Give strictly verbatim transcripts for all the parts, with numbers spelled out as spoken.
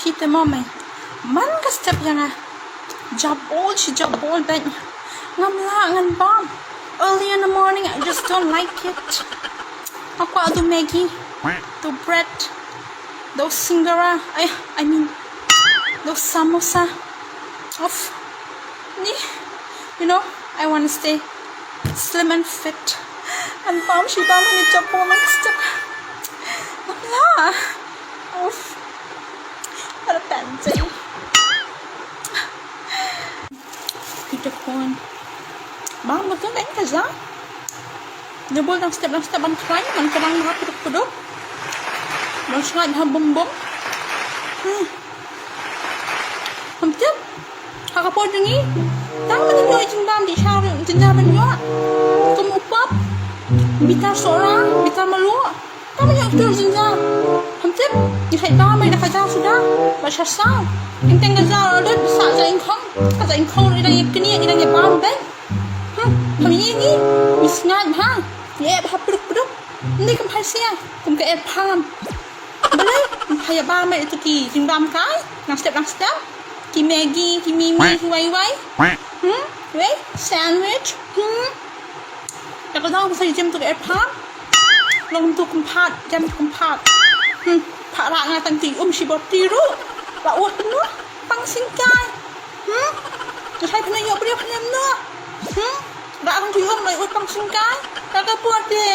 Kita mom ai. Man ka step ïa nga. Jabol shi jabol bad. Ngam lah ngan bam. Early in the morning, I just don't like it. Nga kwah to Maggi, to bread, to singara. I, I mean, to samosa. Of. Ni, you know, I want to stay slim and fit. And bam shi bam ni jabol man ka step. Ngam lah. Of. Ada pantai. Kita khun. Bam betul kan ka za? Dia bol dang step dang step ban khlaiñ, ban khlaiñ ha puduk puduk. Ban sngaid ha bum bum. Hmm. Ham tip. Ha ka por jong ngi. Tang ban ïoh jingbam di sha jingbam ban ïoh. Kum u pop. Bitar sora, bitar malu. Tang ban ïoh ktur jingjia. Ham tip, ngi thait bam mai da ka ja suda. Ba sha sa. Ing teng ka ja lut sa ja ing khong. Ka ja ing khong ri dang ïa kni ri dang ïa bam ben. Hmm, ham ïa ngi. Ngi sngaid ha. Ïa ba ha pduk pduk. Ni kum hai sia. Kum ka air pam. Balei, ha ïa bam mai tu ki jingbam kai. Nang step nang step. Ki Maggi, ki Mimi, ki wai wai. Hmm, wei, sandwich. Hmm. Ïa ka daw ka sa jem tu ka air pam. Long tu kumpat, jem tu kumpat. Hmm. Pha ra nga tang ti um shi bot ti ru. Ba ut nu pang singkai. Hmm. Ka sai phna yo bri phna no. Hmm. Ra tang ti um lai ut pang singkai. Ka ka bot de.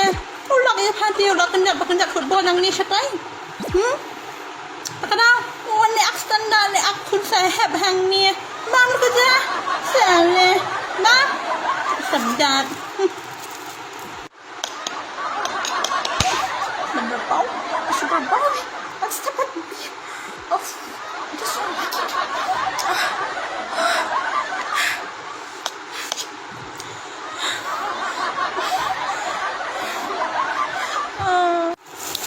Ulak ïa pha ti ulak kendat ba kendat football nang ni shatai. Hmm. Ka daw wan le ak standard le ak khun sa hep hangne. Bam ka ja. Sa le. Bam. Standard. Hmm. Number four, sugar bar. Let's step it. Oh, this one.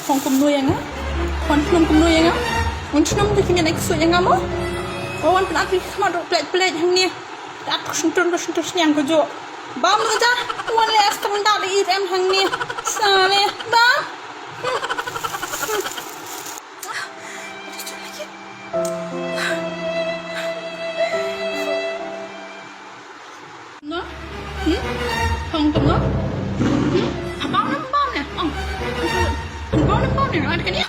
Hong kumno ïa nga? Hong kumno ïa nga? Hong kumno ïa nga? Hong kumno ïa nga mo? Wan pynat ri khmat ruk plek plek hangne. Dak shyntur ka shyntur shniang ka jok. Bam nu da. Wan le as tang dak le i rem hangne. Sa le. Bam. No? Hmm? Hong kumno? Hmm? Abang nam bam ne? Ong. Abang nam bam ne? Ada kani?